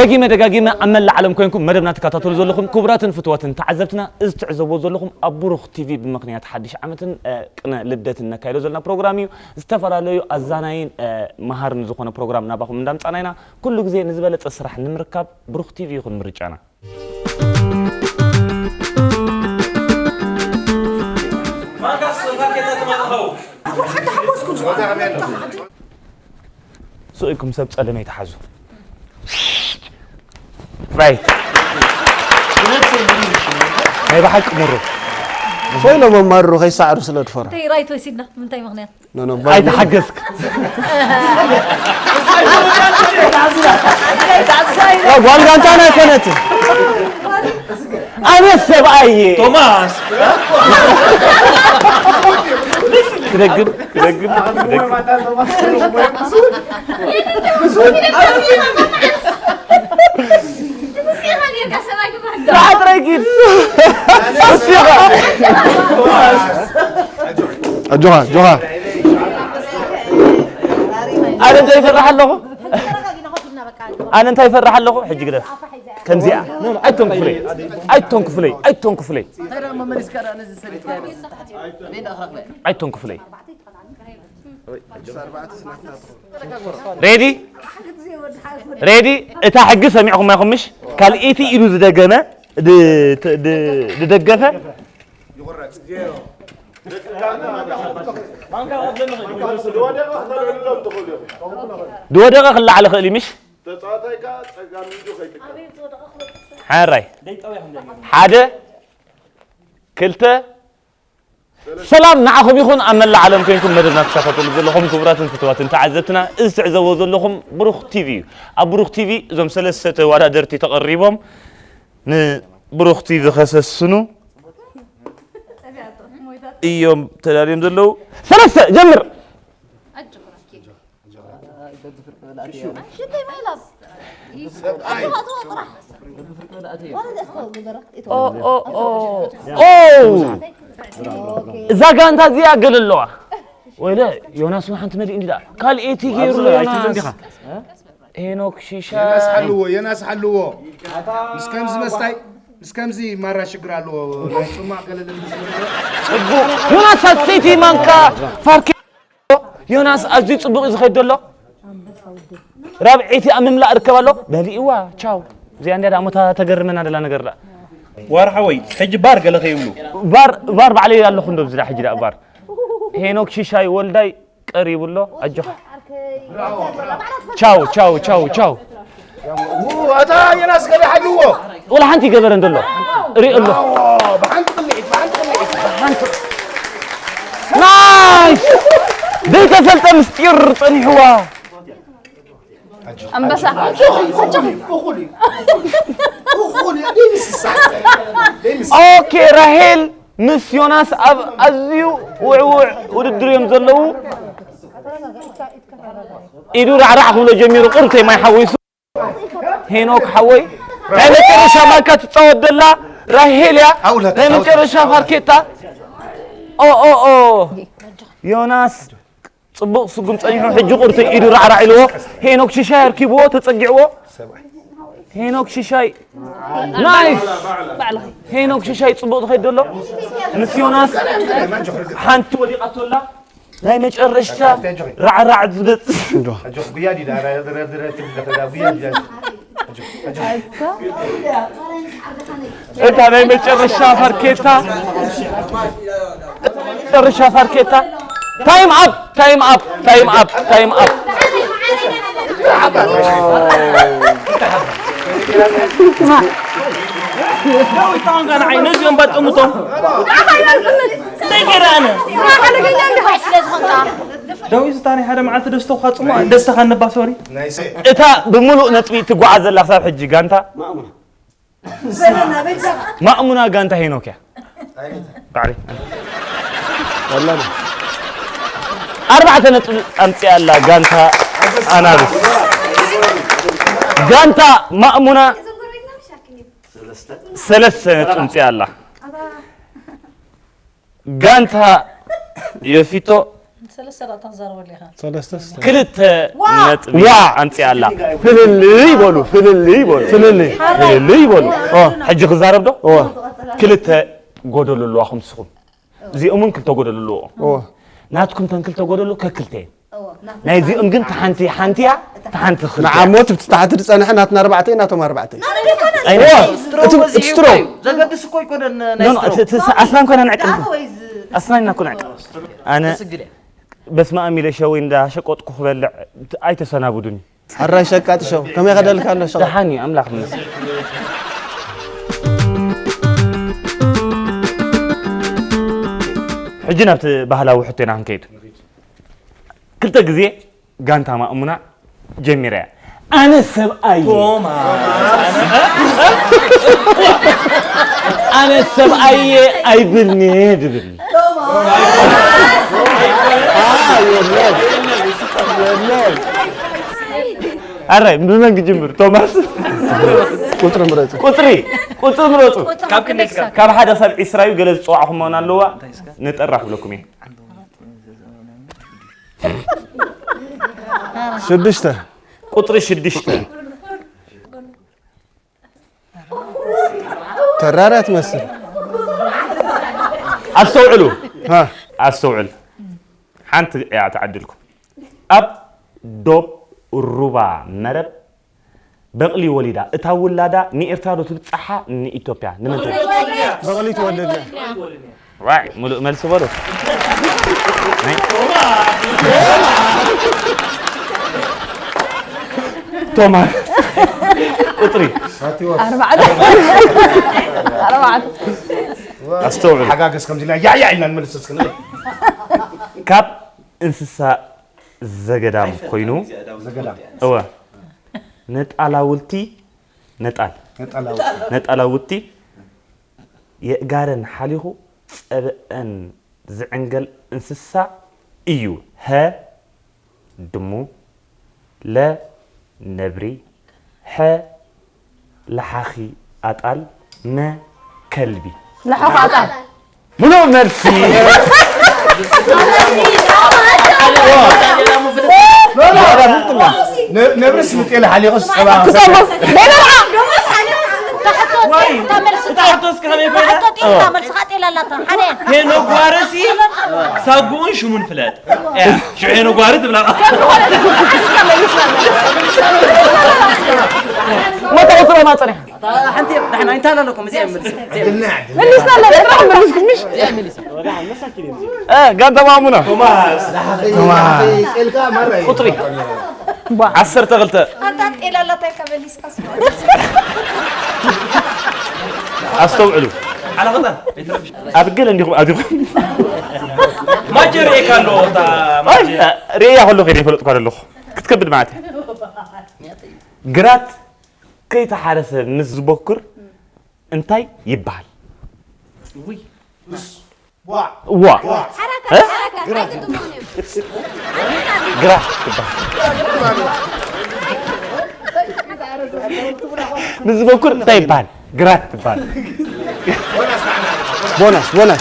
ደጊመ ደጋጊመ ኣብ መላእ ዓለም ኮይንኩም መደብና ትከታተሉ ዘለኹም ክቡራትን ፍትዋትን ተዓዘብትና፣ እዚ ትዕዘብዎ ዘለኹም ኣብ ብሩኽ ቲቪ ብምኽንያት ሓድሽ ዓመትን፣ እ፣ ቅነ ልደትን ነካይዶ ዘለና ፕሮግራም እዩ። ዝተፈላለዩ ኣዛናይን፣ እ፣ መሃርን ዝኾነ ፕሮግራም ናባኹም እንዳምጻና ኢና። ኩሉ ግዜ ንዝበለጸ ስራሕ ንምርካብ ብሩኽ ቲቪ ይኹን ምርጫና። ስቕ ኢልኩም ሰብ ጸለመይ ተሓዙ። ራይት። ናይ ብሓቂ ምሩ። ኮይኖም ኣማርሩ ከይሰዕሩ ስለ ድፈራ። እንታይ ራይት ወሲድና? ምንታይ ምኽንያት? ኖ፣ ኖ፣ ኣይተሓገዝክ። ያ ጓል ጋንታና ኣይኮነትን። ኣነ ሰብኣይ እየ። ቶማስ። ክደግም፣ ክደግም፣ ክደግም። ዳዕት ረጊድ። እስኻ። ኣጆኻ፣ ኣጆኻ። ኣነ እንታይ ይፈርሕ ኣለኹ? ኣነ እንታይ ይፈርሕ ኣለኹ? ሕጂ ግደፍ። ከምዚኣ። ኣይቶን ክፍለይ። ኣይቶን ክፍለይ። ኣይቶን ክፍለይ። ኣይቶን ክፍለይ። ሬዲ? ሬዲ? እታ ሕጊ ሰሚዕኹማ ኢኹም ምሽ? ካልኣይቲ ኢዱ ዝደገመ፣ ድ-፣ ድ-፣ ዝደገፈ፣ ዝወደቐ ክለዓል ይኽእል እዩ ምሽ? ተጻዋታይ ከኣ ጸጋም ኢዱ ከይጥቀም። ሓራይ። ሓደ፣ ክልተ፣ ሰላም ንዓኹም ይኹን ኣብ መላእ ዓለም ኮይንኩም መደብና ትከታተሉ ዘለኹም ክቡራትን ፍትዋትን ተዓዘብትና፣ እዚ ትዕዘብዎ ዘለኹም ብሩኽ ቲቪ እዩ። ኣብ ብሩኽ ቲቪ እዞም ሰለስተ ተወዳደርቲ ተቐሪቦም ንብሩኽ ቲቪ ከሰስኑ እዮም ተዳልዮም ዘለዉ። ሰለስተ፣ ጀምር። ኦ፣ ኦ፣ ኦ። ኦ! እዛ ጋንታ እዚኣ ገለ ኣለዋ። ወይለ፣ ዮናስ እውን ሓንቲ መሊእ እንዲ ደኣ። ካልኣይቲ ገይሩ ኣብዚ ኣይትብልን ዮናስ። ዲኻ? ሄኖክ ሽሻይ። ዮናስ ሓልዎ፣ ዮናስ ሓልዎ። ምስ ከምዚ መስታይ፣ ምስ ከምዚ ማራ ሽግር ኣለዎ። ናይ ጽማቕ ገለ ለምስ ጽቡቕ። ዮናስ ሳት ሰይቲ ማንካ ፋርኬ ዮናስ ኣዝዩ ጽቡቕ እዩ ዝኸይድ ዘሎ። ራብዐይቲ ኣብ ምምላእ ርከብ ኣሎ። በሊእዋ፣ ቻው። እዚኣ እንድያ ደኣ ሞታ ተገርመና ደላ ነገር ደኣ። ዋር ሓወይ፣ ሕጂ ባር ገለ ከይብሉ። ቫር፣ ቫር ባዕለይ ኣለኹ እንዶ ብዝዳ ሕጂ ደኣ ቫር። ሄኖክ ሽሻይ ወልዳይ ቀሪቡ ኣሎ። ኣጆኻ። ቻው፣ ቻው፣ ቻው፣ ቻው። ው፣ ኣታ ዮናስ ገለ ሓልዎ። ወላ ሓንቲ ይገበረ እንዶ ኣሎ። ሪኦ ኣሎ። ብሓንቲ ቅልዒት፣ ብሓንቲ ቅልዒት። ናይስ! ዘይተፈልጠ ምስጢር ጸኒሕዋ። ኣንበሳ። እኹል እዩ፣ እኹል እዩ። እኹል እዩ። ደይ ምስሳ። ደይ ምስ- ኦኬ፣ ራሄል ምስ ዮናስ ኣብ ኣዝዩ ውዕውዕ ውድድር እዮም ዘለዉ። ኢዱ ራዕራዕ ክብሎ ጀሚሩ፣ ቁርተይ ማይ ሓዊሱ። ሄኖክ ሓወይ፣ ናይ መጨረሻ ማንካ ትጻወት ዘላ ራሄል እያ። ኣውለት፣ ናይ ኣውለት። መጨረሻ ፋርኬታ። ኦ፣ ኦ፣ ኦ። ዮናስ ጽቡቕ ስጉም ጸኒሑ፣ ሕጂ ቁርተይ ኢዱ ራዕራዕ ኢልዎ። ሄኖክ ሽሻይ ኣርኪብዎ፣ ተጸጊዕዎ። ሄኖክ ሽሻይ። ናይስ። ሄኖክ ሽሻይ ጽቡቕ ዝኸይድ ዘሎ። ምስ ዮናስ ሓንቲ ወዲቓቶ ኣላ። ናይ መጨረሻ ራዕራዕ ዝገጽ። ኣጆኽ፣ ጉያ ዲዳ፣ ራ-፣ ራ-፣ ራ-፣ ራ-፣ ጉያ ዲዳ። ኣጆኽ፣ ኣጆኽ። እታ ናይ መጨረሻ ፋርኬታ። መጨረሻ ፋርኬታ። ታይም ኣፕ፣ ታይም ኣፕ፣ ታይም ኣፕ፣ ታይም ኣፕ። ዳዊት፣ ኣሁን ጋር ንዓይ ነዚኦም ባጠሙቶም። እንታይ ገይረ ኣነ? ዳዊት፣ ስታኒ ሓደ መዓልቲ ደስተኻ ጽሙቕ፣ ደስተኻ ነባ፣ ሶሪ። እታ ብምሉእ ነጥቢ ትጓዓዝ ዘላ ክሳብ ሕጂ ጋንታ ማእሙና ጋንታ ሄኖክ እያ። ባዕሪ። ኣርባዕተ ነጥቢ ኣምጺኣ ኣላ ጋንታ ኣናብስ። ጋንታ ማእሙና ሰለስተ ነጥቢ ኣምጺኣ ኣላ። ጋንታ የፊቶ ሰለስተ ደቂቃ ክዛረበሉ ኢኻ። ሰለስተ ስተ ክልተ ዋ! ነጥቢ ዋ! ኣምፅኣላ ፍልልይ ይበሉ ፍልልይ ይበሉ ፍልልይ ፍልልይ ይበሉ ኦ፣ ሕጂ ክዛረብ ዶ ዋ ክልተ ጎደሎ ኣለዋኹም ንስኹም እዚኦም እውን ክልተ ጎደሎ ኣለዎ ዋ ናትኩም ተን ክልተ ጎደሎ ከክልተ እየን ናይ እዚኦም ግን ተሓንቲ ሓንቲ እያ ተሓንቲ ክልተ እያ። ንዓሞት ብቲ ታሕቲ ዝፀንሐ ናትና ኣርባዕተ እዩ ናቶም ኣርባዕተ እዩ ኣይነ እቲ እቲ ስትሮ ዘገድስ እኮ ኣይኮነን ናይ ኖ፣ ኖ፣ ስትሮ እቲ- እቲ ኣስላም ኮይና ንዕቅል ኣስላም ኢና እኮ ንዕቅል ኣነ በስመ ኣብ ኢለ ሸወይ እንዳሸቆጥኩ ክበልዕ ኣይተሰናብዱኒ ሕራይ ሸቃጢ ሸው ከመይ ከደልካ ኣሎ ሸው ደሓን እዩ ኣምላኽ ምስ ሕጂ ናብቲ ባህላዊ ሕቶና ክንከይድ ክልተ ግዜ ጋንታ ማእሙና ጀሚራ እያ ኣነ ሰብኣይ ኣነ ሰብኣየ ኣይብልኒ ድብል ኣረ ብመን ክጅምር ቶማስ ቁፅሪ ምረፁ ቁፅሪ ቁፅሪ ምረፁ ካብ ክንደይ ክሳብ ካብ ሓደ ክሳብ ዒስራ እዩ ገለ ዝፀዋዕኹም መሆን ኣለዋ ንጠራ ክብለኩም እየ ሽዱሽተ ቁፅሪ ሽዱሽተ ተራራ ትመስል ኣስተውዕሉ ሃ ኣስተውዕል ሓንቲ እያ ትዓድልኩም ኣብ ዶብ ሩባ መረብ በቕሊ ወሊዳ እታ ውላዳ ንኤርትራ ዶ ትብጻሓ ንኢትዮጵያ ንመን ትብጻሓ በቕሊ ትወልድ ዋይ ሙሉእ መልሲ በሉ ናይ ቶማስ ቁጥሪ ኣርባዕተ ኣርባዕተ ኣስተውዕሉ ሓጋገዝ ከምዚ ኢልና ያያ ኢልና ንመልስ እስኪ ንርኢ ካብ እንስሳ ዘገዳም ኮይኑ ዘገዳም እወ ነጣላውልቲ ነጣል ነጠላው ነጣላውልቲ የእጋረን ሓሊኹ ጸብአን ዝዕንገል እንስሳ እዩ። ሀ ድሙ፣ ለ ነብሪ፣ ሐ ለሓኺ ኣጣል፣ መ ከልቢ። ለሓኺ ኣጣል ምሉእ መልሲ። ነብርስ ምጤለ ሓሊቑስ ጸባ ክጠሞ በይበልዓ እታ ሕቶ እስኪ ከመይ ኮይና? ጢምታ መልስኻ ጤል ኣላታ ሓደ ሄኖ ጓርሲ ሳጉኡን ሽሙን ፍለጥ። እያ፣ ሽዑ ሄኖ ጓሪ ትብላ። መቶ ቁጥሮ ማፀሪያ ሓንቲ ዳሕና እንታይ ኣለኩም? እዚኣ መልስ። መሊስና ኣለና ጥራሕ መሊስኩም ምሽ ጋንታ ማሙና ቁጥሪ ዓሰርተ ክልተ ኣንታ ጤል ኣላታ ኢልካ መሊስካ ኣስተውዕሉ። ዓለኸታ ኣብ ገለ እንዲኹም ኣቲኹም ማጀ ርእየካ ኣሎ እታ ማጀ ርእያ ከሎ ከይደ ይፈለጥኳ ዘለኹ ክትከብድ ማለት እያ። ግራት ከይተሓረሰ ምስ ዝበኩር እንታይ ይበሃል? ዋ ግራት ትበሃል። ምስ ዝበኩር እንታይ ይበሃል? ግራት ትበሃል። ቦናስ ቦናስ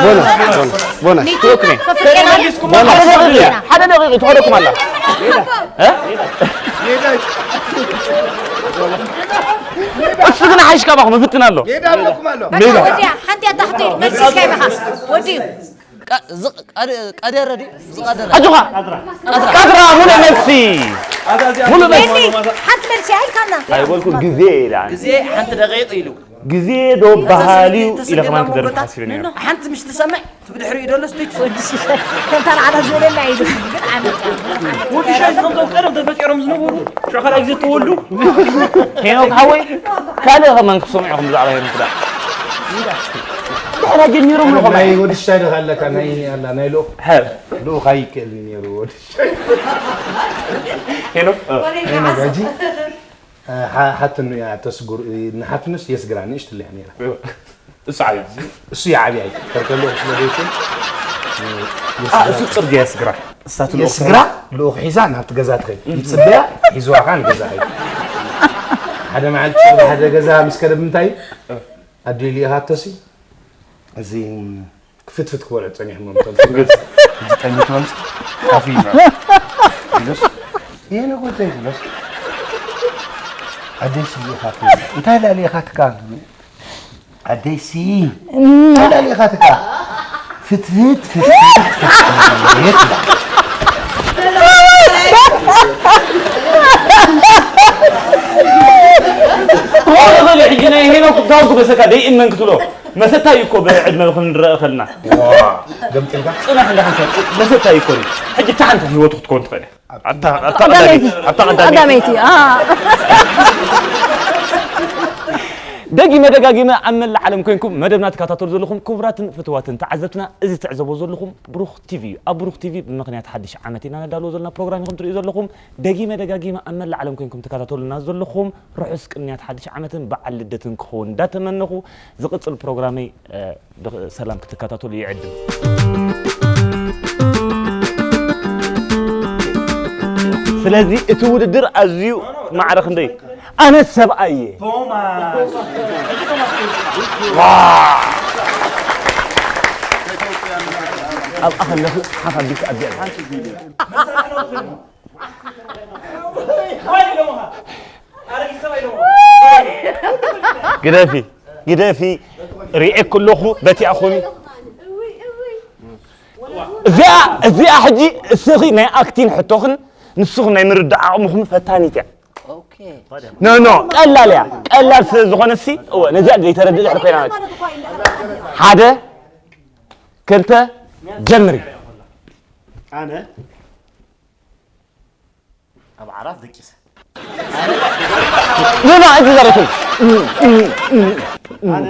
ቦናስ ቦናስ ትወክሜ ሓደ ደቂቕ ትኸደኩም ኣላ እሱ ግን ሓይሽ ካባኹ ምፍትን ኣሎ ሜዳ ኣለኩም ኣሎ ሜዳ ወዲያ ሓንቲ ኣታ ሕቶ ኢድ መልሲ እስካይ በኻ ወዲዩ ቀደረ ድዩ ዝቐደረ ኣጆኻ ቀድራ ሙሉእ መልሲ ሙሉእ መልሲ ኒ ሓንቲ መልሲ ኣይልካና ኣይበልኩ ግዜ ኢላ ግዜ ሓንቲ ደቂቕ ኢሉ ግዜ ዶ ባህልዩ ኢለ ከማን ክደርፍ ሓሲበ ነይረ ሓንቲ ምሽ ትሰምዕ ትብድሕሪኡ ደሎ ስቱት ከምታ ንዓና ዝበለና ኢሉ ግን ዓመት ወዲ ሻይ ከምቶም ቀደም ተፈጢሮም ዝነበሩ ሽዑ ካልኣይ ግዜ ተወልዱ ሄኖክ ሓወይ ካልእ ከማን ክሰምዑኹም ብዛዕባ ሄኖክ ዳ ድሕራ ጀሚሮም ንኹም ናይ ወዲ ሻይ ደኻ ኣለካ ናይ ኣላ ናይ ልኡኽ ሀብ ልኡኽ ኣይክእልን ነይሩ ወዲ ሄኖክ ነጋጂ ሓትኑ እያ ተስጉር ንሓትኑስ የስግራ ንእሽትለያ ነይራ እሱ ዓብያ እዩ እሱ የዓብያ እዩ ተርከሎ ስለ ዘይኮን እሱ ፅርግያ የስግራ እሳቱ ልኡኽ የስግራ ልኡኽ ሒዛ ናብቲ ገዛ ትኸይድ ይፅበያ ሒዝዋ ከዓ ንገዛ ኸይድ ሓደ መዓልቲ ሓደ ገዛ ምስ ከደ ብምንታይ ኣዲኡ ልኢኻቶሲ እዚ ክትፍትፍት ክበልዑ ፀኒሖም እዮም እቶም ስርግፅ ሕጂ ጠሚትዎም ካፊ ይበሃል። ኢሉስ፣ "የኔ ጓደኛ" ኢሉስ፣ "ኣደይ ስይ ኢኻ ትብል፣ እንታይ ላዕሊ ኢኻ ትካ?" ኣደይ ስይ፣ እንታይ ላዕሊ ኢኻ ትካ? ፍትፍት፣ ፍትፍት፣ ፍትፍት ይላል። ክኾን ይኽእል እዩ። ሕጂ ናይ ሄኖክ ዳውንኩ መሰካ ደይእመን ክትብሎ። መሰታ እዩ እኮ ብዕድመ ክንረአ ከለና። ዋ፣ ገምጢልካ? ጽናሕ እንዳ ሓንሳብ መሰታ እዩ እኮ። ሕጂ እታ ሓንቲ ህይወቱ ክትከውን ትኽእል እያ። ኣብታ ኣብታ ቀዳመይቲ፣ ቀዳመይቲ። ኣብታ ቀዳመይቲ። ቀዳመይቲ፣ አ። ደጊመ ደጋጊመ ኣብ መላእ ዓለም ኮይንኩም መደብና ትከታተሉ ዘለኹም ክቡራትን ፍትዋትን ተዓዘብትና፣ እዚ ትዕዘቦ ዘለኹም ብሩኽ ቲቪ እዩ። ኣብ ብሩኽ ቲቪ ብምኽንያት ሓድሽ ዓመት ኢና ነዳልዎ ዘለና ፕሮግራም ኢኹም ትርእዩ ዘለኹም። ደጊመ ደጋጊመ ኣብ መላእ ዓለም ኮይንኩም ትከታተሉና ዘለኹም ርሑስ ቅንያት ሓድሽ ዓመትን በዓል ልደትን ክኸውን እንዳተመነኹ፣ ዝቕጽል ፕሮግራመይ፣ እ፣ ብሰላም ክትከታተሉ ይዕድም። ስለዚ እቲ ውድድር ኣዝዩ ማዕረ ክንደይ ኣነ ሰብኣይ እየ። ቶማስ። ዋ! ኣብኣ ከለኹ ሓፍ ኣቢልካ ኣብዚኣ። ግደፊ፣ ግደፊ፣ ሪኤ ከለኹ በቲኣኹም። እዚኣ፣ እዚኣ ሕጂ እስኺ ናይ ኣክቲን ሕቶኽን ንስኹም ናይ ምርዳእ ዓቕምኹም ፈታኒት እያ። ኖ፣ ኖ፣ ቀላል እያ። ቀላል ስለ ዝኾነ ሲ፣ እወ፣ ነዚኣ ዘይተረድእ ድሕሪ ኮይና ማለት። ሓደ፣ ክልተ፣ ጀምሪ። ኣነ ኣብ ዓራት ደቂሰ። ኖ፣ ኖ፣ ኣይትዛረብ።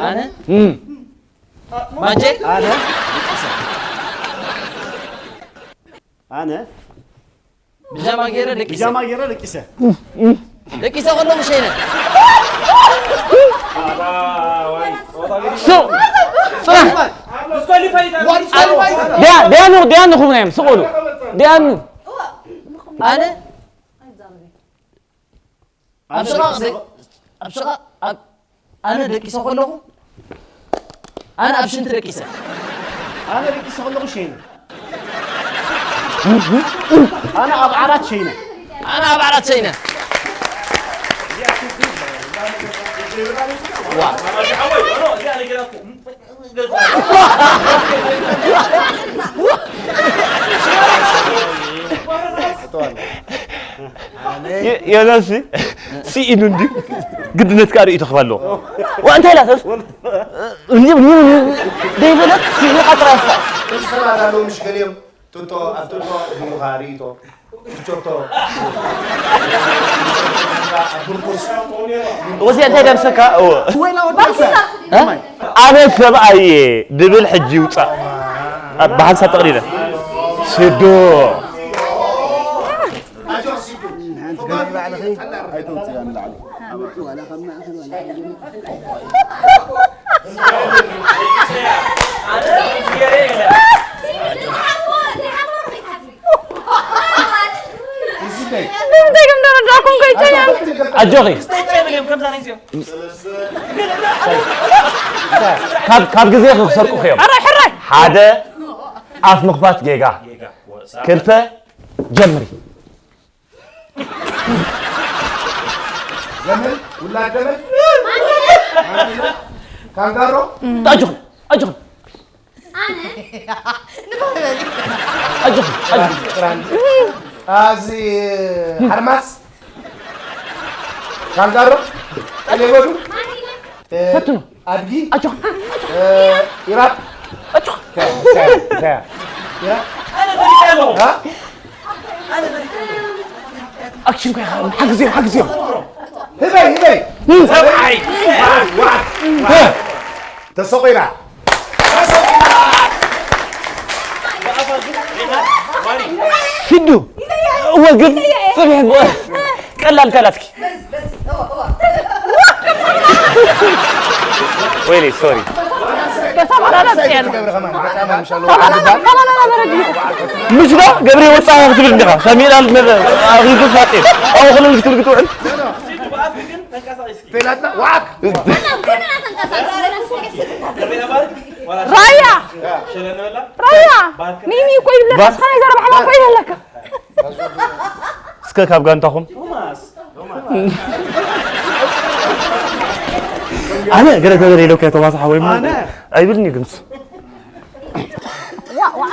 ኣነ? ማጀ? ኣነ ደቂሰ። ኣነ ብጃማ ገይረ ደቂሰ። ብጃማ ገይረ ደቂሰ። ደቂሰ ከሎ ምሸይነ። ሱ-፣ ሱ-፣ ዲያ-፣ ዲያኑ፣ ዲያኑ ኹም ናዮም፣ ስቕ በሉ። ዲያኑ። ኣነ ኣብ ሽቓቕ ደቂ-፣ ኣብ ሽቓቕ፣ ኣብ፣ ኣነ ደቂሰ ከለኹ፣ ኣነ ኣብ ሽንቲ ደቂሰ። ኣነ ደቂሰ ከለኹ ሸይነ። ኣነ ኣብ ዓራት ሸይነ። ኣነ ኣብ ዓራት ሸይነ። ዋ። የ-፣ ዮናስ ስኢኑ እንዲ ግድነት ከኣ ርእዩ ተኽባ ኣለዎ። ዋ፣ እንታይ ኢላ ሰብ? ደይበለት ስሒቓ ጥራይ እሳ። እዚ ሰባት ኣለዉ፣ ምሽ ገሊኦም ጡጦ፣ ኣብ ጡጦ ዲሙኻ ርእይቶ፣ ችቾቶ፣ ኣብ ብርኩስ። ወዚ እንታይ ደምሰካ? እወ። ወይላ ወዲ ኣነ ሰብኣይ እየ ድብል ሕጂ ይውጻእ። ኣብ ብሓንሳብ ጠቕሊለ። ስዶ። ሓንቲ ገለ ባዕልኺ ኣይተውፅእያ ንላዕሊ። እንታይ ከም ተረዳእኩም ከይጨያን። ኣጆኺ። ካብ፣ ካብ ግዜ ክሰርቁ እዮም። ሕራይ፣ ሕራይ። ሓደ፣ ኣፍ ምኽፋት ጌጋ። ክልተ፣ ጀምሪ። ገመል፣ ውላድ ገመል። ካንጋሮ። ኣጆኺ፣ ኣጆኺ። ኣነ? ንባህበል። ኣጆኺ፣ ኣጆኺ። ጥራን። ኣዚ ሓርማስ። ካንጋሮ። ሌቦዱ። እ፣ ፈትኑ። ኣድጊ። ኣጆኺ። እ፣ ኢራብ። ኣጆኺ። እንታይ፣ እንታይ፣ እንታይ? ኢራብ። ኣነ ፈሊጠ ኣለኹ። ሃ? ኣክሽን ኮይ፣ ሓግዝዮም፣ ሓግዝዮም። ህበይ፣ ህበይ። ሰብኣይ። ተሰቒላ። ሲዱ። እወ፣ ግን ጽብሕ፣ ቀላል ካላትኪ። ወይኔ፣ ሶሪ። ተባላላ ጽያን። ተባላላ፣ ተባላላ በረድ። ምሽ ዶ ገብሬ ወጻ ክትብል እንዲኻ። ሰሚራ ኣልመረ፣ ኣኽሊሉ ሳጤን። ኣዎ፣ ክልል ክትብል ክትውዕል። ራያ! ራያ! ሚሚ እኮ ይብለካ፣ እስኻ ናይ ዘረባ ሓመድ ኣቦይ ኣለካ። እስከ ካብ ጋንታኹም ኣነ ገለ ተበለ ኢለካ ቶማስ ሓወይ ኣይብልኒ ግምስ። ዋ ዋ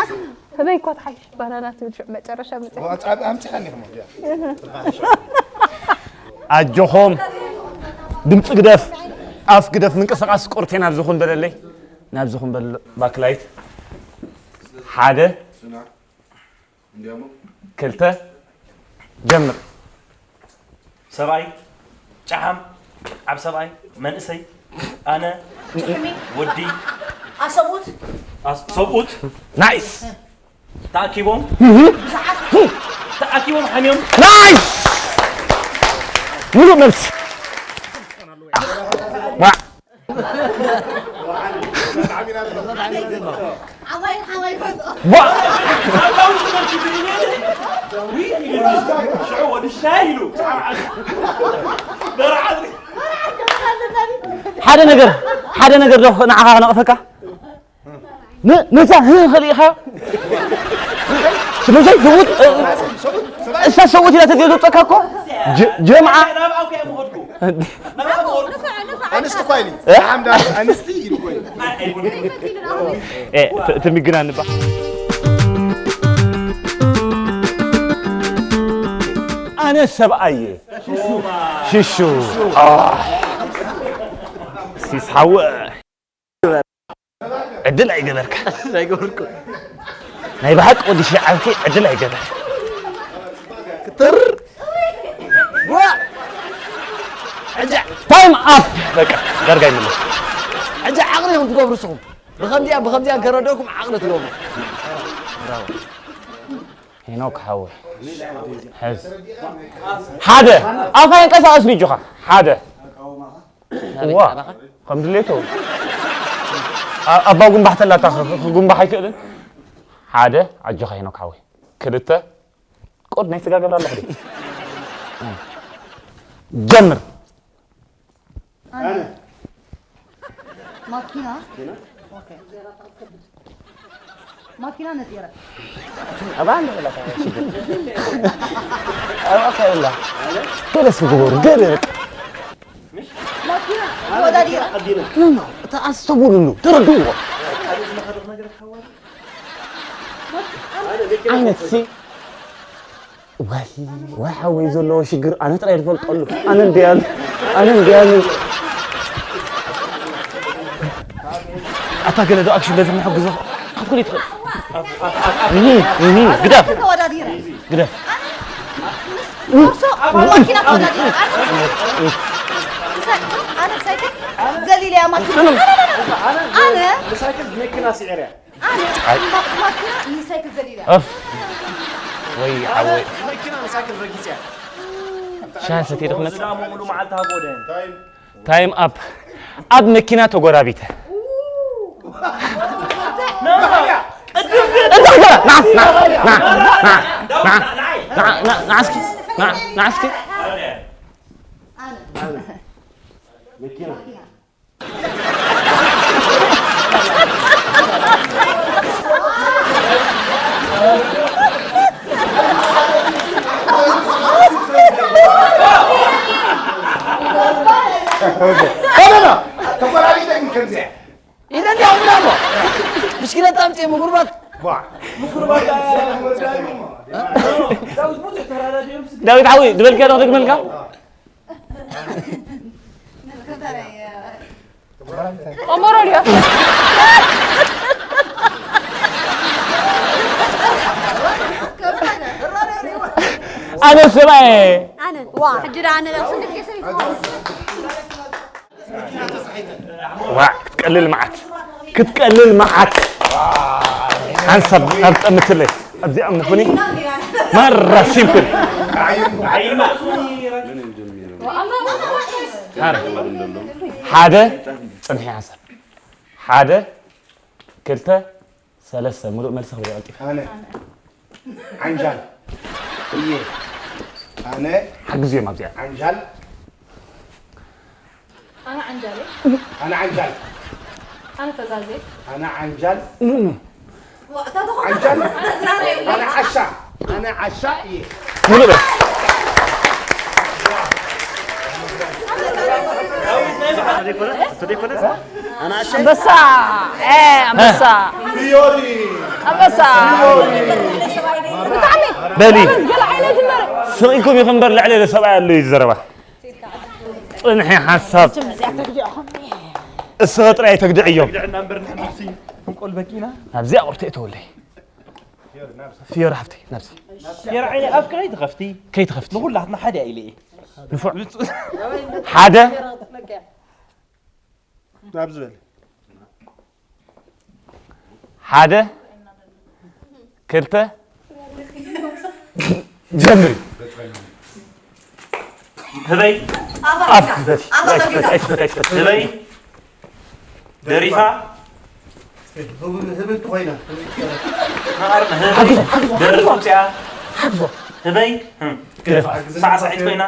ህበይ እኳ ትሓይሽ ባናና ትብል ሽዑ መጨረሻ ምጽ ኣምጽሓኒ ኢኹም ኣጆኹም ድምፂ ግደፍ ኣፍ ግደፍ ምንቅስቃስ ቁርቴ ናብዚ ኹን በለለይ ናብዚ ኹን በለ ባክላይት ሓደ ክልተ ጀምር ሰብኣይ ጨሓም ዓብ ሰብኣይ መንእሰይ ኣነ ወዲ ኣሰብኡት ሰብኡት ናይስ ተኣኪቦም ተኣኪቦም ሓሚዮም ናይስ ሙሉእ መልሲ ሓደ ነገር ሓደ ነገር ዶ ንዓኻ ክነቕፈካ ነዛ ህኸሊእኻ ስለዚ ሰብኡት እሳ ሰብኡት ኢላ ተገለፀካ እኮ ጀምዓ ኣንስቲ እኳ ኢሉ ሓምዳ ኣንስቲ ኢሉ እኮ ኢሉ ትሚግና ንባ ኣነ ሰብኣየ ሽሹ ሲስ ሓወ ዕድል ኣይገበርካ ኣይገበርኩ ናይ ብሓቂ ወዲ ሸዓብቲ ዕድል ኣይገበር ክትር ታይም ኣፕ በቃ ዳርጋ ይመለስ ሕጂ ዓቕሊ ኢኹም ትገብሩ ንስኹም ብኸምዚኣ ብኸምዚኣ ከረደኩም ዓቕሊ ትገብሩ ሄኖክ ሓወይ ሕዝ ሓደ ኣፋ የንቀሳቐስ ንጆኻ ሓደ እዋ ከም ድሌቱ ኣባ ጉንባሕ ተላታ ክጉንባሕ ኣይክእልን ሓደ ኣጆኻ ሄኖክ ሓወይ ክልተ ቁድ ናይ ስጋ ገብር ኣለኹ ጀምር ማኪና ኦኬ ማኪና ነጺረ ኣባ እንደ በላታ ሽግር ኣባ ከላ ገለስ ግበሩ ገለ ማኪና ተወዳዲረ እታ ኣስተውሉሉ ተረድዎ ዓይነት ሲ ዋይ ዋይ ሓወይ ዘለዎ ሽግር ኣነ ጥራይ ዝፈልጠሉ ኣነ እንዲያሉ ኣነ እንዲያሉ ኣታ ገለ ዶ ኣክሽን በዚ ንሕግዞ ክትኩል ይትኽእል ግደፍ ተወዳዲረ ግደፍ ማኪና ተወዳዲረ ኣነ ሳይክል ዘሊለያ ማኪና ኣነ ሳይክል መኪና ስዒርያ ኣነ ማኪና ንሳይክል ዘሊለ ወይ ሓወይ መኪና ንሳይክል ረጊፅያ ሻሂ ሰትየ ክመፅእ ሙሉ መዓልቲ ሃጎደ ታይም ኣፕ ኣብ መኪና ተጎራቢተ ናስኪ ናስኪ መኪና ተቆራሪጠ ግን ከምዚያ ኢለ እንዲያ ምናሞ ብሽክለታ ኣምፅእ ምጉርባት ዳዊት ሓዊ ዝበልካ ዶ ደግመልካ ቆሞሮ ድዮ ኣነ ሰብኣየ ኣነ ዋ ሕጂ ዳ ኣነ ዳ ክንደይ ሰበይቲ ዋ ክትቀልል መዓት ክትቀልል መዓት ሓንሳብ ናብ ጠምትለይ ኣብዚኣ ምኹኒ ማራ ሲምፕል ሓደ ፅንሒ ሓንሳብ ሓደ ክልተ ሰለስተ ሙሉእ መልሲ ክብል ቀልጢፍ ኣነ ዓንጃል እየ ኣነ ሓግዝዮም ኣብዚኣ ዓንጃል ኣነ ዓንጃሌ ኣነ ዓንጃል ኣነ ፈዛዜ ኣነ ዓንጃል ዓንጃል? ኣነ ዓሻ፣ ኣነ ዓሻ እየ። ሙሉእ በል። ኣንበሳ፣ ኤ፣ ኣንበሳ። ፊዮሪ። ኣንበሳ። ፊዮሪ። ብጣዕሚ። በሊ። ገለ ዓይነት ይመረ። ስቕ ኢልኩም ኢኹም እምበር፣ ልዕሊ ኢለ ሰብኣይ ኣሎ እዩ ዘረባ። ጽንሒ ሓሳብ። እዚኣ ተግዲዕኹም። እስኸ ጥራይ ተግድዕዮም። ተግድዕና እምበር ንሕና ክንቆልበኪ ኢና። ናብዚኣ ቁርተይ ተወለይ። ፊዮሪ ሓፍተይ፣ ናብዚ። ፊዮሪ ዓይኒ ኣፍኪ ከይትኸፍቲ። ከይትኸፍቲ። ንኹላትና ሓደ ኢለ እየ። ንፉዕ። ሓደ። ናብዚ በል። ሓደ፣ ክልተ፣ ጀምሪ። ህበይ። ኣፍ ክፈት፣ ኣይትክፈት፣ ኣይትክፈት፣ ኣይትክፈት። ህበይ። ደሪፋ። ህብብቲ ኮይና። መቐርኒ ህበይ። ሓግዞ፣ ሓግዞ፣ ደርፍ ሓግዞ። ውፅያ። ሓግዞ። ህበይ። ግደፋ። ሳዕሳዒት ኮይና።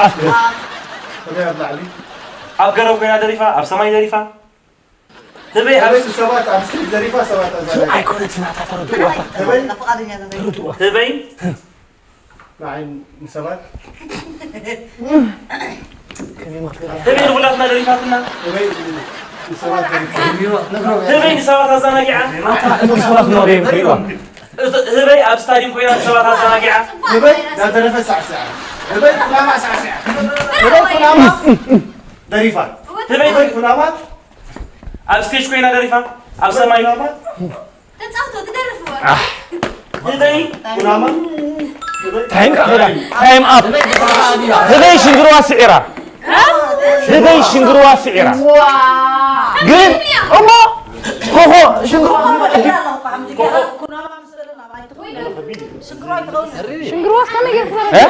ኣፍ ክፈት። ህበይ ኣብ ላዕሊ። ኣብ ገረብ ኮይና ደሪፋ፣ ኣብ ሰማይ ደሪፋ። ህበይ ኣብ ህበይ ሰባት ኣብ ስክሪፕት ዘሪፋ ሰባት ኣዛራቢ። ኣይኮነትን፣ ኣታ ተረድእዋ፣ ኣታ ህበይ ተረድእዋ። ህበይ ንዓይ ንሰባት ህበይ ንኹላትና ደሪፋትና። ህበይ ንሰባት ዘሪፋ። ህበይ ንሰባት ኣዘናጊዓ። ኣታ እቶም ሰባት ነዋሪ እዮም ክሪእዋ። እት-፣ ህበይ ኣብ ስታዲየም ኮይና ንሰባት ኣዘናጊዓ። ህበይ ናደረፈ ሳዕስዓ። ህበይ ኩናማ ሳዕስዓ። ህበይ ኩናማ ደሪፋ። ህበይ ህበይ ኩናማ ኣብ ስቴጅ ኮይና ደሪፋ፣ ኣብ ሰማይ። ተጻውቶ ትደርፍ እዋ። ኣህ። ህበይ። ኩናማ። ታይም ኣኸላ። ታይም ኣፕ። ህበይ ሽንግርዋ ስዒራ። ህበይ ሽንግርዋ ስዒራ። ግን እሞ ኮኾ ሽንግርዋ ሽንግርዋ ከመይ ጌርካ እ?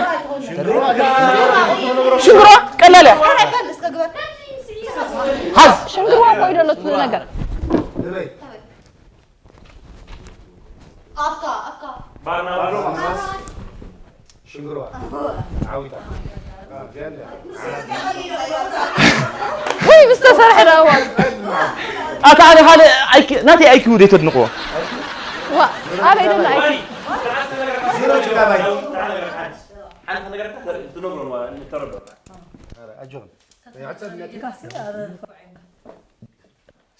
ሽንግርዋ ቀላል እያ። ሓዝ። ሽንግርዋ እኮ እዩ ዘሎ እቲ ነገር። ኣፍካ ኣፍካ። ባርና ባርና። ሽንግርዋ። ዓዊታ። ውይ፣ ምስ ተሰርሐ ደኣ እዋን። ኣታ ሓደ ሓደ ኣይኪ-፣ ናተይ ኣይኪው ደይ ተድንቕዎ። ዋ፣ ኣበይ ደሎ ኣይኪ? ዜሮ ጊጋባይት። ሓንቲ ነገር ትነግሮ ነው፣ እንተረዶ። ኣጆኹም።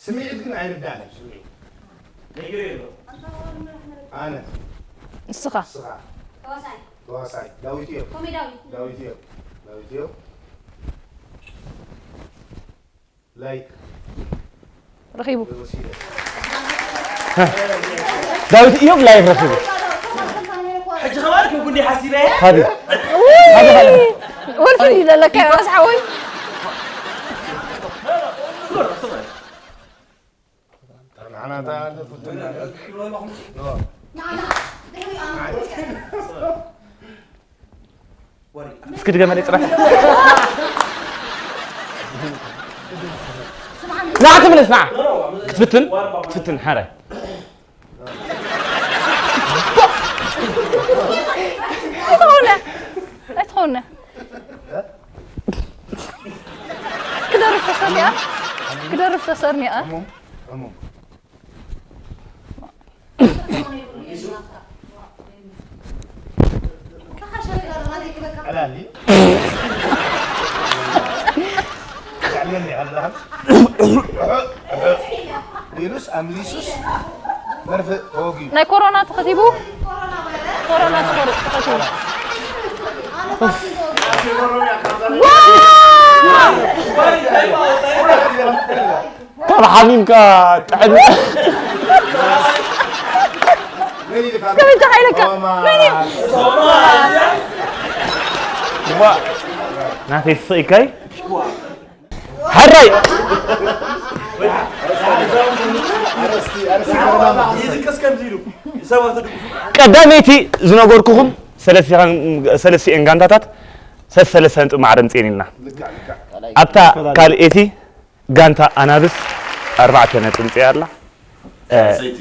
ስምዒት ግን ኣይርዳእን እዩ፣ ስምዒት። ኣነ። ንስኻ። ንስኻ። ተዋሳይ። ተዋሳይ። ዳዊት እዮም። ኮሜዳዊ። ዳዊት እዮም። ዳዊት እዮም። ላይክ። ረኺቡ። ወሲደ። ዳዊት እዮም ላይክ ረኺቡ። ሕጂ ኸማን ክብኩ እንዲ ሓሲበ። ካዲ። ውይ! ወልፊ እንዲ ዘለካ ራስ ሓወይ። እስኪ ድገመለይ ጽባሕ። ንዓ ትምለስ፣ ንዓ። ክትፍትን? ክትፍትን፣ ሓራይ። ኣይትኾነ። ኣይትኾነ። ክደርፍ ተሰርኒኣ። ክደርፍ ተሰርኒኣ። ኢሉስ ኣምሊሱስ መርፍእ ተወጊኡ። ናይ ኮሮና ተኸቲቡ? ኮሮና ተኸሩ-፣ ተኸቲቡ። ዋ! ካብ ሓሚምካ ጥዕና። ከመይ ተኻኢለካ? መን እዩ? ዋ፣ ናተይ ስቕ ኢልካይ? ሓራይ። ቀዳመይቲ ዝነገርኩኹም ሰለስቲኣን፣ ሰለስቲኤን ጋንታታት ሰሰለስተ ነጥቢ ማዕረ ምጽኤን ኢልና። ኣብታ ካልኣይቲ ጋንታ ኣናብስ ኣርባዕተ ነጥቢ ምጽኣ ኣላ። እ፣ ሳልሰይቲ።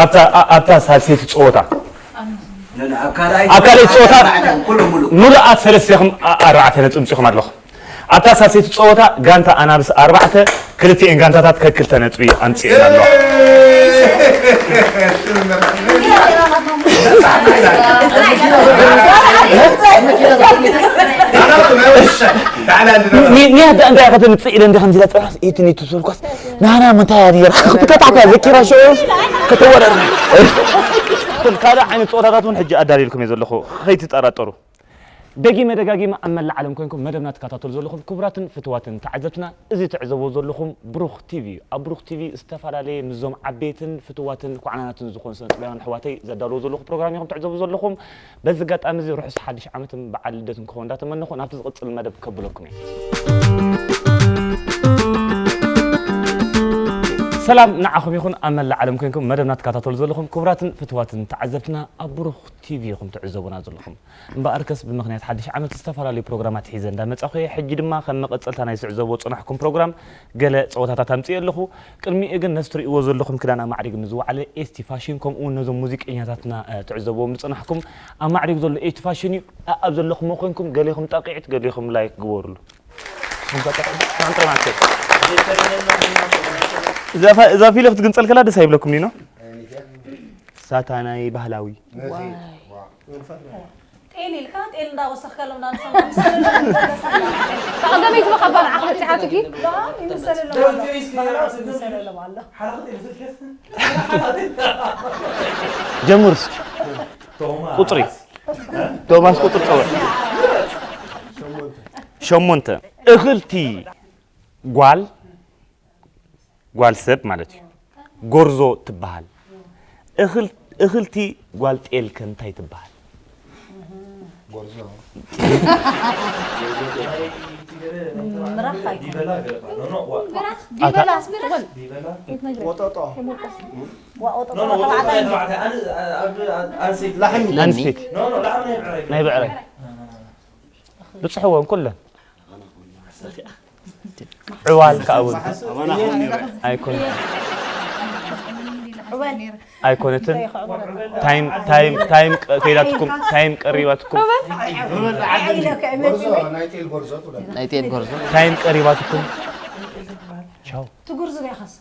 ኣብታ፣ ኣ-፣ ኣብታ ሳልሰይቲ ጸወታ ነን ኣብ ካልኣይ ኣብ ካልኣይ ጸወታ ኩሉ ሙሉ። ሙሉኣት ሰለስቲኹም ኣ-፣ ኣርባዕተ ነጥቢ ምጽኹም ኣለኹም። ኣብታ ሳልሰይቲ ጸወታ ጋንታ ኣናብስ ኣርባዕተ፣ ክልቲኤን ጋንታታት ከክልተ ነጥቢ ኣምጽኤን ኣለዋ። ኒያ እንታይ ከተምፅእ ኢለ እንደ ከምዚ ኢላ ፅባሕ ኢትኒ ትብልኳስ ናና ምንታይ እያ ነይራ ክትከታዕኳ ዘኪራ ሸው ከተወረር ካልእ ዓይነት ፀወታታት እውን ሕጂ ኣዳልየልኩም እየ ዘለኹ ከይትጠራጠሩ። ደጊመ ደጋጊመ ኣብ መላእ ዓለም ኮይንኩም መደብና ትከታተሉ ዘለኹም ክቡራትን ፍትዋትን ተዓዘብትና፣ እዚ ትዕዘብዎ ዘለኹም ብሩኽ ቲቪ እዩ። ኣብ ብሩኽ ቲቪ ዝተፈላለየ ምስዞም ዓበይትን ፍትዋትን ኩዕናናትን ዝኾኑ ስነ ጥበባውያን ኣሕዋተይ ዘዳልዎ ዘለኹ ፕሮግራም ኢኹም ትዕዘቡ ዘለኹም። በዚ ኣጋጣሚ እዚ ርሑስ ሓድሽ ዓመትን በዓል ልደትን ክኸውን እንዳተመነኹ ናብቲ ዝቕጽል መደብ ከብለኩም እየ። ሰላም ንዓኹም ይኹን ኣብ መላእ ዓለም ኮይንኩም መደብና ትከታተሉ ዘለኹም ክቡራትን ፍትዋትን ተዓዘብትና ኣብ ብሩኽ ቲቪ ኢኹም ትዕዘቡና ዘለኹም። እምበኣርከስ ብምኽንያት ሓድሽ ዓመት ዝተፈላለዩ ፕሮግራማት ሒዘ እንዳመጻኹ እየ። ሕጂ ድማ ከም መቐጸልታ ናይ ዝዕዘብዎ ዝጸናሕኩም ፕሮግራም ገለ ጸወታታት ኣምጽእ ኣለኹ። ቅድሚኡ ግን ነዚ ትርእይዎ ዘለኹም ክዳን ኣማዕሪጉ ንዝወዓለ ኤስቲ ፋሽን ከምኡ እውን ነዞም ሙዚቀኛታትና እ፣ ትዕዘብዎም ዝጸናሕኩም ኣማዕሪጉ ዘሎ ኤስቲ ፋሽን እዩ። ኣኣብ ዘለኹሞ ኮይንኩም ገሌኹም ጣቂዕት ገሌኹም ላይክ ግበሩሉ። ንስኹም ከ ጣቂዕት? ጥራም ጥራም ኣትከይ። እዛ ፋ- እዛ ፊልም ክትግንጸል ከላ ደስ ኣይብለኩም ኒኖ? ሳታናይ ባህላዊ ጤል ኢልካ ጤል እንዳወሰኽካ ሎም ዳንሳ ምሰለሎም ኣለኻ። ብቐደመይቲ መኸባር ዓቕሊ በፂሓትኪ ይምሰለሎም ኣሎ። ባህላዊ ምሰለሎም ኣሎ። ጀምር እስኪ ቁፅሪ ቶማስ ቁፅሪ ፀወ ሸሞንተ እኽልቲ ጓል ጓል ሰብ ማለት እዩ ጎርዞ ትበሃል እኽልቲ ጓል ጤል ከ እንታይ ትበሃል ምራኽ ኣይኮነን። ዲበላስ ምራኽ ወጠጦ ዋኦ ተባዕታይ ላሕሚ ኣንስቴት ናይ ብዕራይ ብፅሕወን ኩለን ዕዋል ከዓ እውን ኣይኮነ ኣይኮነትን ታይም ታይም ታይም ከይዳትኩም ታይም ቀሪባትኩም ናይ ጤል ጎርዞ ታይም ቀሪባትኩም ቻው ትጉርዙ ዲኻ ሳ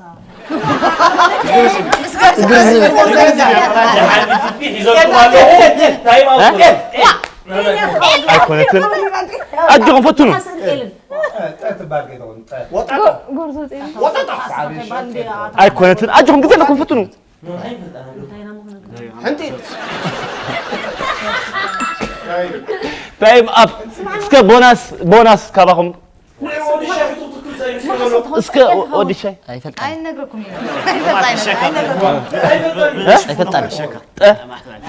ኣይኮነትን ኣጆኹም ፈትኑ ጠ ትባል ከይትኸውን ጠ ጎርዞ ጤል ወጠጦ ሰዓቢ ኣይኮነትን ኣጆኹም ግዜ ኣለኩም ፈትኑ ሕንቲ ታይም ኣፕ እስከ ቦናስ ቦናስ ካባኹም እስከ ወዲ ሻይ ኣይነግረኩም ጠ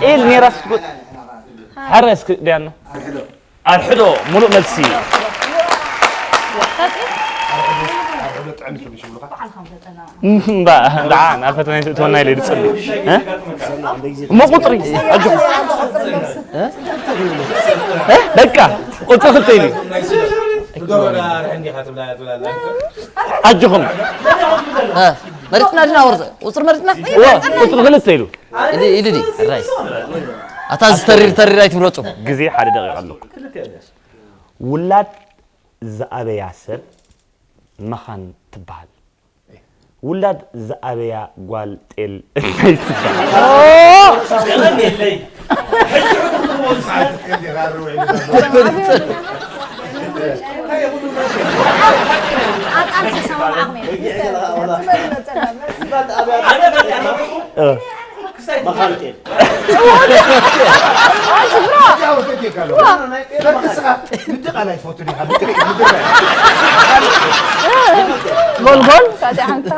ጤል ኔራ ስትጎ ሓረ እስኪ ዲያኖ ኣርሕዶ ሙሉእ መልሲ እምባ ደዓ ናብ ፈተና ይትእትወና ኢለ ይድፅሉ እሞ ቁፅሪ ኣጆ በቃ ቁፅሪ ክልተ ኢሉ ኣጆኹም መሪፅና ድና ወርዘ ቁፅሪ መሪፅና ቁፅሪ ክልተ ኢሉ ኢሉ ኢሉ ራይ ኣታ ዝተሪር ተሪር ኣይትብሎ ፅቡቅ ግዜ ሓደ ደቂቕ ኣለኩ ውላድ ዝኣበያ ሰብ መኻን ትበሃል ውላድ ዝኣበያ ጓል ጤል እንታይ ትበሃል ጎልጎል ካቲሓንካ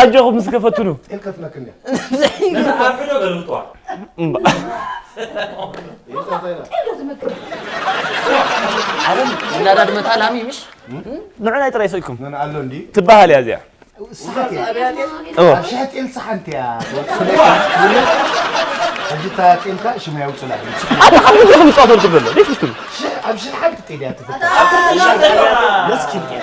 ኣጆኹም እስከ ፈትኑ እናዳድመታ ላሚ ምሽ ንዑ ናይ ጥራይ ሰኢኩም ኣሎ እንዲ ትበሃል እያ እዚኣ ሽሐ ጤል ሰሓንቲ እያ ሕጂ እታ ጤልካ ሽማ የውፅላ ኣታ ካብ ግዜ ከምፃወተልኩም ዘሎ ዘይትፍትኑ ኣብ ሽል ሓንቲ ጤል እያ ትፍታ መስኪን ጤል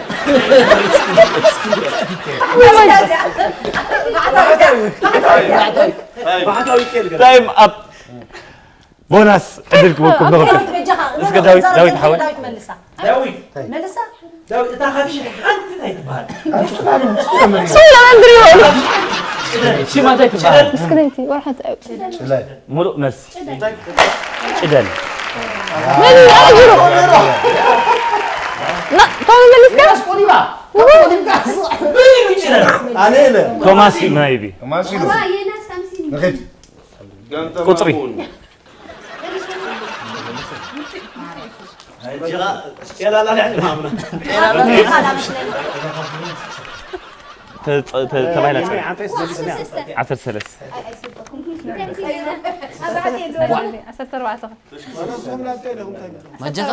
ታይም ኣፕ ቦናስ ዕድል ክበኩም ንኽክል። እስከ ዳዊት፣ ዳዊት ሓወይ። ዳዊት መልሳ። ዳዊት። መልሳ። ዳዊት፣ እታ ካብ ሽሕ ሓንቲ እንታይ ትበሃል? ሶላ ኣንድሪዮ። ሽማ እንታይ ትበሃል? ምስክነይቲ፣ ወርሓት። ሙሉእ መልሲ። ጭደን። መን እዩ? ኣረ፣ ጅሩ። ና፣ ቶም መሊስካ? ኣነ ኢለ። ቶማስ እዩ፣ ናይ ኢቢ። ቶማስ ኢሉ። ንኺድ። ቁጽሪ። ተ-፣ ተ-፣ ተባሂላ ጸ-፣ ዓሰርተ ሰለስተ። ዓሰርተ ኣርባዕተ። መጀኻ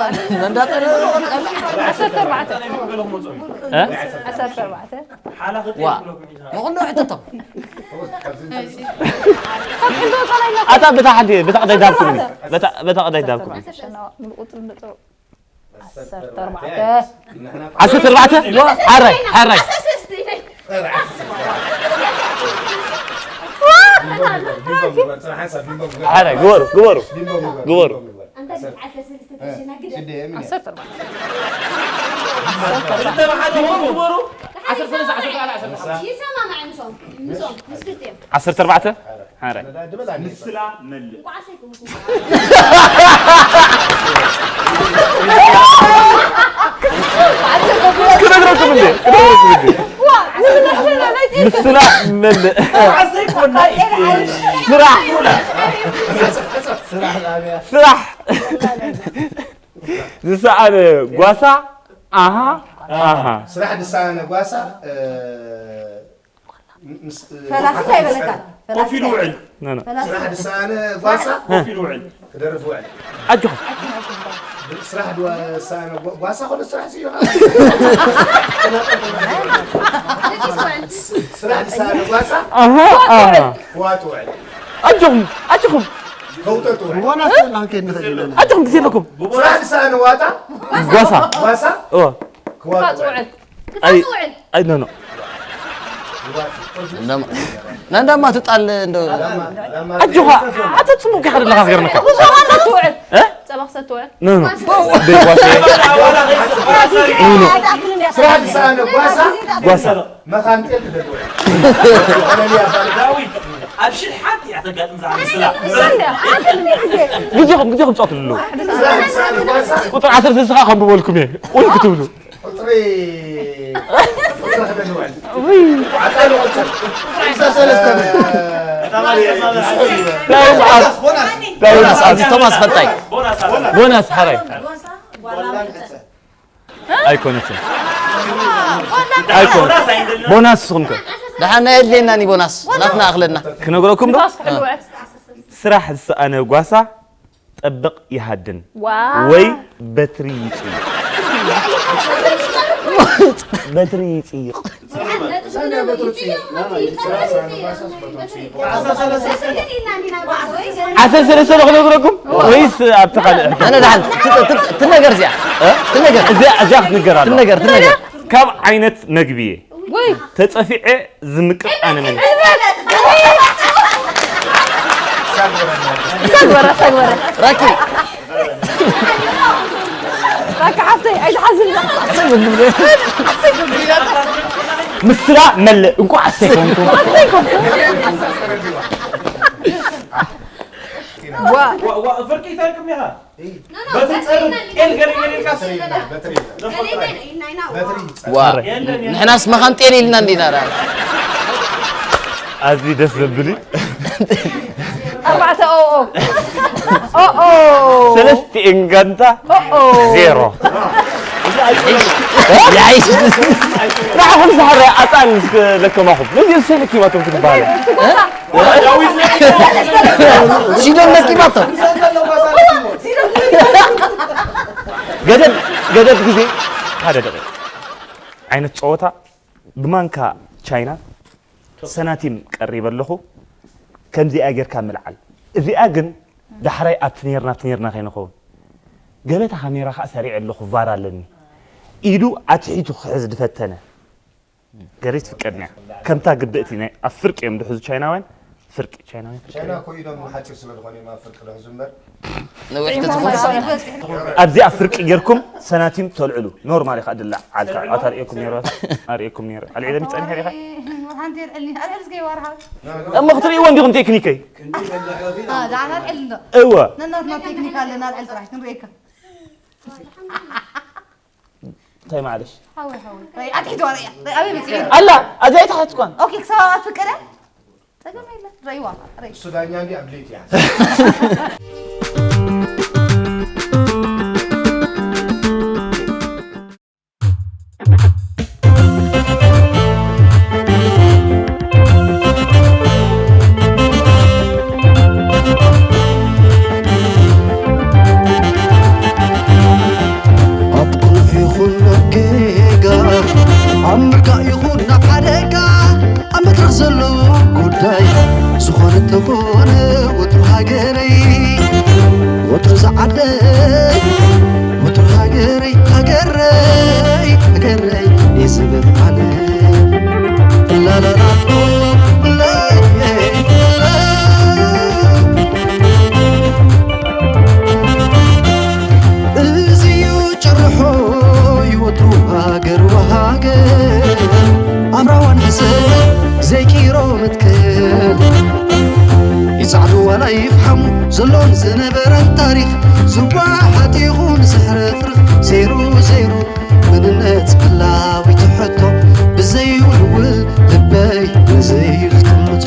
እንዳጠረ ዓሰርተ ኣርባዕተ። እ? ዓሰርተ ኣርባዕተ። ዋ፣ ንኹሉ ሕተቶም። ኣታ ብታ ሓንቲ፣ ብታ ቀዳይ ዳብኩም። በታ፣ በታ ቀዳይ ዳብኩም። ዓሰርተ ኣርባዕተ። ዓሰርተ ኣርባዕተ? ሓራይ፣ ሓራይ። ሓራይ፣ ግበሩ፣ ግበሩ። ግበሩ። ዓሰርተ ኣርባዕተ። ይሰማማዕ ምሶም፣ ምሶም፣ ምስ ክልቲኦም። ዓሰርተ ኣርባዕተ? ሓራይ። ምስላ መልእ። ክነግረኩም እንዴ? ክነግረኩም እንዴ? ምስላ መልእ። ስራሕ። ስራሕ። ዝሰኣነ ጓሳ፣ ኣሃ፣ ኣሃ። ስራሕ ዝሰኣነ ጓሳ፣ እ፣ ምስ፣ እ፣ ፈላሲ እንታይ ይበለካ? ኮፍ ኢሉ ውዕል። ኖ፣ ኖ። ፈላሲ። ስራሕ ዝሰኣነ ጓሳ፣ ኮፍ ኢሉ ውዕል። ክደርፍ ውዕል። ኣጆኹም። ስራሕ ዝሰኣነ ጓ-፣ ጓሳ ኮነ ስራሕ ስዩ። ስራሕ ዝሰኣነ ጓሳ፣ ኣሃ፣ ኣሃ። ክዋጥ ውዕል። ኣጆኹም፣ ኣጆኹም። ከውጠጥ ውዕል። ቦናስ ተላን ከይድ ንኽእል ኢና። ኣጆኹም ግዜ ኣለኩም። ስራሕ ዝሰኣነ ዋጣ፣ ጓሳ። ጓሳ፣ ኦ። ክዋጥ ውዕል። ኣይ፣ ኣይ፣ ኖ፣ ኖ። እንዳማ፣ ናንዳማ ትጣል እንዶ። ኣጆኻ፣ ኣታ ጽሙቕ ኢኻ ዘለኻ ክገርመካ። ጉዞ ዋና ትውዕል። እ? ጸባ ክሰትውዕል። ኖ፣ ኖ። ደይ ጓሳ። ኖ፣ ኖ። ስራሕ ዝሰኣነ ጓሳ። ጓሳ። መኻን ጤል ክደግፍ። ዳዊት፣ ኣብ ሽሕ ሓንቲ እያ ተጋጥም ዝዓቢ ስላ። ግዜኹም፣ ግዜኹም ጻወትሉ። ስራሕ ዝሰኣነ ጓሳ። ቁጽሪ ዓሰርተ ሰለስተ ከንብበልኩም እየ። ኡይ ክትብሉ። ቁጽሪ፣ ቁጽሪ ክደግፍ። ውይ። ዓሰርተ ሰለስተ። ዳዊት፣ ዳዊት፣ ቶማስ ፈንታይ። ቦናስ ሓራይ። ኣይኮነትን። ኣይኮነትን። ቦናስ ንስኹም ከ? ደሓን ናይ ኣድልየናኒ ቦናስ። ናትና ኣኽለና። ክነግረኩም ዶ? ንፋስ ክሕልወ። ስራሕ ዝሰኣነ ጓሳ ጠብቕ ይሃድን ዋው። ወይ በትሪ ይጽይቕ። በትሪ ይጽይቕ። ዓሰርተ ሰለስተ ዶ ክነግረኩም ወይስ ኣብቲ ካልእ ሕቶ? ኣነ ደሓን ት-፣ ት-፣ ትነገር እዚኣ። እ? ትነገር። እዚኣ፣ እዚኣ ክትንገር ኣለዋ። ትነገር፣ ትነገር። ካብ ዓይነት መግቢ እየ። ውይ። ተጸፊዐ ዝምቅር ኣነ መን? ሰግበረ፣ ሰግበረ። ራኪ። ራኪ ሓፍተይ፣ ኣይትሓዝን። ምስላ መልእ። እንኳዕ ኣሰይ ኮንኩም። ኣሰይ ኮንኩም። ዋ። ዋ፣ ዋ፣ ፍርቂ ይተርክም ኢኻ። በትሪ ጸርብ፣ ጤል ገለ ገለ ኢልካ። ዋ፣ ንሕናስ መኻን ጤል ኢልና እንዲና ደኣ። ኣዝዩ ደስ ዘብል እዩ። ኣርባዕተ ኦ ኦ። ኦ ኦ። ሰለስቲኤን ጋንታ ኦ ኦ። ዜሮ። ይሓይሽ። ንዓኹም ዝሓረ ኣጣል እስከ ለከማኹም። ነዚ ሰለኪማቶም ክትበሃለ። ሲዶን ለኪማቶም። ገደብ፣ ገደብ ግዜ ሓደ ደቂቕ ዓይነት ጸወታ ብማንካ ቻይና ሰናቲም ቀሪበ ኣለኹ። ከምዚኣ ጌርካ ምልዓል። እዚኣ ግን ዳሕራይ ኣብቲ ኔርና፣ ኣብቲ ኔርና ከይንኸውን። ገበታ ካሜራ ከኣ ሰሪዐ ኣለኹ፣ ቫር ኣለኒ። ኢዱ ኣትሒቱ ክሕዝ ዝፈተነ። ገሪት ፍቀድና። ከምታ ግብእቲ ናይ ኣብ ፍርቂ እዮም ድሕዙ ቻይናውያን። ፍርቂ ቻይናዊ ፍርቂ ቻይና እኮ ኢዶም ሓፂር ስለ ዝኾነ እዮም ኣብ ፍርቂ ደሕዙ እምበር። ነዊሕ ተዝኾን ኣብዚኣ ፍርቂ ጌርኩም ሰናቲም ተልዕሉ። ኖርማል ኢኻ ድላዕ ዓልካ ኣታ ርእየኩም ነይሩ። ኣርእየኩም ነይሩ ኣልዒለ ሚፀኒሕ ሪኻ ሓንቲ የልዕልኒ ኣልዕል ዝገይ ዋርሃ እሞ ክትርእይዎ እንዲኹም ቴክኒከይ። ዳዕና ኣልዕል እንዶ እወ ነናትና ቴክኒክ ኣለና ኣልዕል ጥራሕ ክንርእየካ። እንታይ ማለሽ ሓወይ ሓወይ ኣትሒት ዋርያ ኣበይ መፅእ ኣላ። ኣዚኣ ኣይተሓትኳን። ኦኬ ክሳብ ኣትፍቀደ ጸገም የለን። ረይዋ ረይ እሱ ዳኛ እንዲ ኣብ ድሌት ይሓዝ። ኣብ ቁኑዕ ይኹን ኣብ ጌጋ ኣብ ምርጋእ ይኹን ናብ ሓደጋ ኣብ መድረኽ ዘሎ ጉዳይ ዝኾነ ተኾነ ወትሩ ሃገረይ ወትሩ ዝዓደይ ወትሩ ሃገረይ ሃገረይ ሃገረይ ይዝብል ኣነ ላላላ እዚዩ ጭርሖ ይወትሩ ሃገር ወሃገር ኣምራዋን ሕሰብ ዘይቂሮ መትከል ይጻዕዱ ዋላ ይፍሓሙ ዘሎን ዝነበረን ታሪኽ ዝወሓጥ ይኹን ዝሕርኽርኽ ዜሩ ዜሩ መንነት መላዊት ሕቶ ብዘይውልውል ልበይ ነዘይ ዝጥምቶ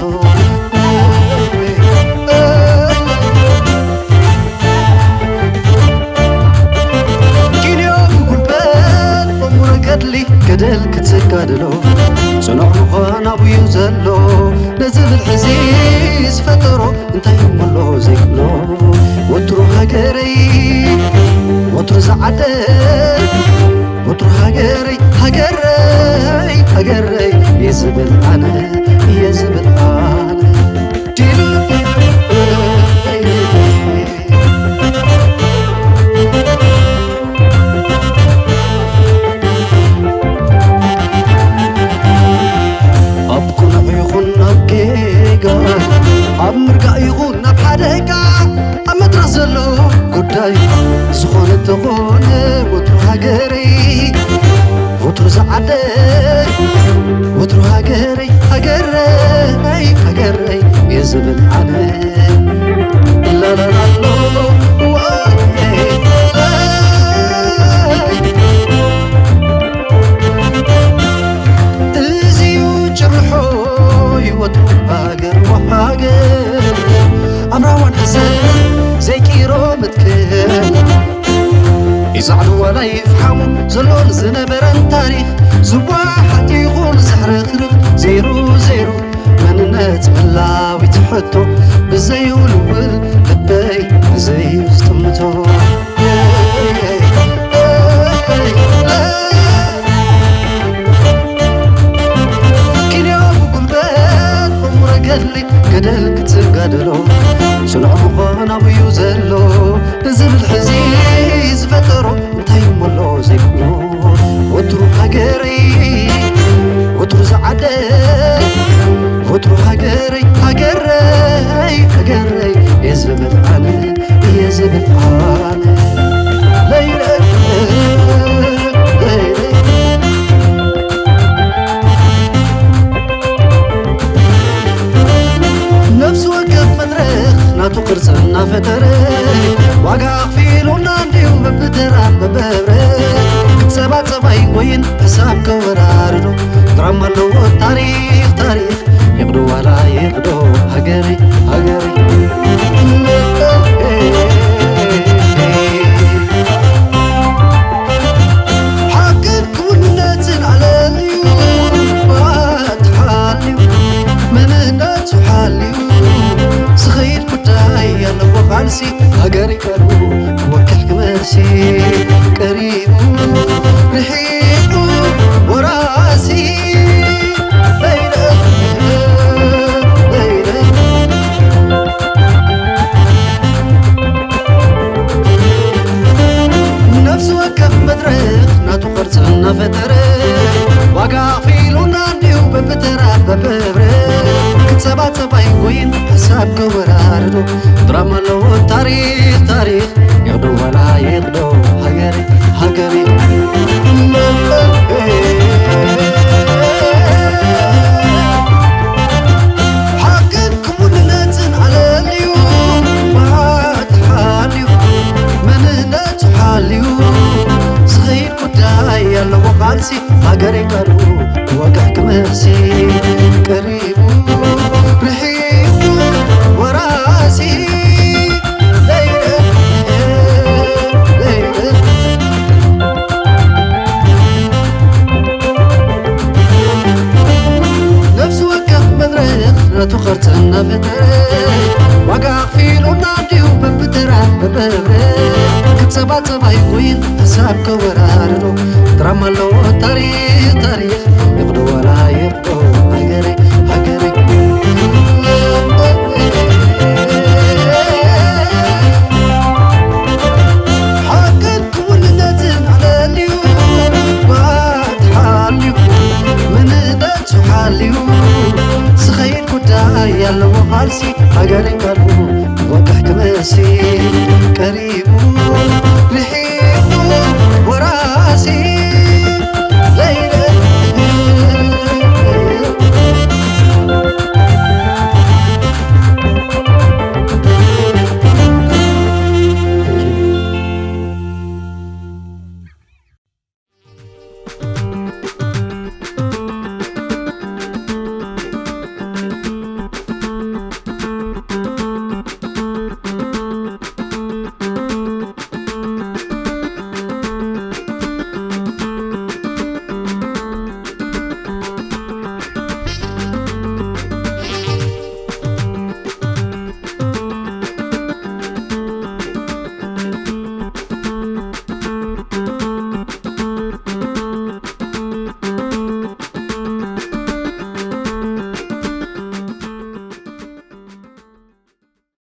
ኪንዮ ብጉልበት በሙረ ገድሊ ገደል ክትጋድሎ ጽኑዕ ምዃን ኣብዩ ዘሎ ነዚ ብልሕዚ ዝፈጠሮ እንታይ እሞ ኣሎ ዘይክሎ ወትሩ ሃገረይ ወትሩ ዝዓደይ ወትሩ ሃገረይ ሃገረይ ሃገረይ እየ ዝብል ኣነ እየ ዝብል ኣነ ዲሉ ኣብ ቁኑዕ ይኹን ኣብ ጌጋ ኣብ ምርጋእ ይኹን ኣብ ሓደጋ ኣብ መድረኽ ዘሎ ጉዳይ ዝኾነ ተኾነ ወትሩ ሃገረይ ወትሩ ዝዓደይ ወትሩ ሃገረይ ሃገረይ ሃገረይ እየ ዝብል ኣነ ላላላሎ እዚዩ ጭርሖ ይወትሩ ሃገር ወሃገር ኣምራዋን ሕሰብ ዘይቂሮ መትከል ይጻዕዱ ዋላ ይፍሓሙ ዘሎን ዝነበረን ታሪኽ ዝወሓጥ ይኹን ዝሕርኽርኽ ዜሩ ዜሩ መንነት መላዊት ሕቶ ብዘይውልውል ልበይ ብዘይ ዝጥምቶ ኪንዮ ብጉልበት በሙረ ገድሊ ገደል ክትጋደሎ ጽኑዕ ምዃን ኣብዩ ዘሎ ንዝብል ሕዚ ዝፈጠሮ እንታይ እሞ ኣሎ ዘይብሎ ወትሩ ሃገረይ ወትሩ ዝዓደይ ወትሩ ሃገረይ ሃገረይ ሃገረይ እየ ዝብል ኣነ እየ ዝብል ኣነ ለይለ ነፍሲ ወከፍ መድረኽ ናቱ ቅርፂ እናፈጠረ ዋጋ ኣኽፊሉና እንዲሁ በብተራ በበህብረ ክፀባፀብ ኣይቆይን ሕሳብ ከወራርዶ ድራማ ኣለዎ ታሪኽ ታሪኽ ይቕዶ ዋላ ይቕዶ ሃገረይ ሃገረይ ሓቅን ክውንነትን ኣለልዩ ተሓልዩ መንነቱ ሓልዩ ዝኸይድ ጉዳይ ኣለዎ ቃልሲ ሃገር ይቀርቡ ክወክሕ ክመልሲ ቀሪቡ ርሒቑ ወራሲ በይነ በይነ ነፍሲ ወከፍ መድረኽ ናቱ ቅርፂ እናፈጠረ ዋጋ ኣኽፊሉና እንዲሁ በብተራ በብህብረ ጸባ ጸባይ ኮይን ሓሳብ ከወራርዶ ድራማ ኣለዎ ታሪኽ ታሪኽ ይቕዶ ዋላ ይቕዶ ሃገር ሃገር ሓቅን ክውንነትን ኣለልዩ ባትሓልዩ መንነቱ ሓልዩ ዝኸይድ ጉዳይ ኣለዎ ቃልሲ ሃገር ይቀርቡ ወግሕ ክመሲ ቀሪቡ ርሒቁ ወራሲ ለይለ ለይለ ነፍሲ ወከፍ መድረኽ ነቱ ቅርጽ እናፈጠረ ዋጋ ኣኽፊሉና እንዲሁ በብተራ በበህብረ ክጸባጸባ ይቆይን ሓሳብ ከወራርዶ ድራማ ኣለዎ ታሪኽ ታሪኽ ይቕዶ ዋላ ይቕዶ ሃገረይ ሃገረይ ሓቅን ክውንነትን ኣለልዩ ባትሓልዩ መንነቱ ሓልዩ ዝኸይድ ጉዳይ ኣለዎ ቃልሲ ሃገር ይቀርቡ ወግሕ ክመሲ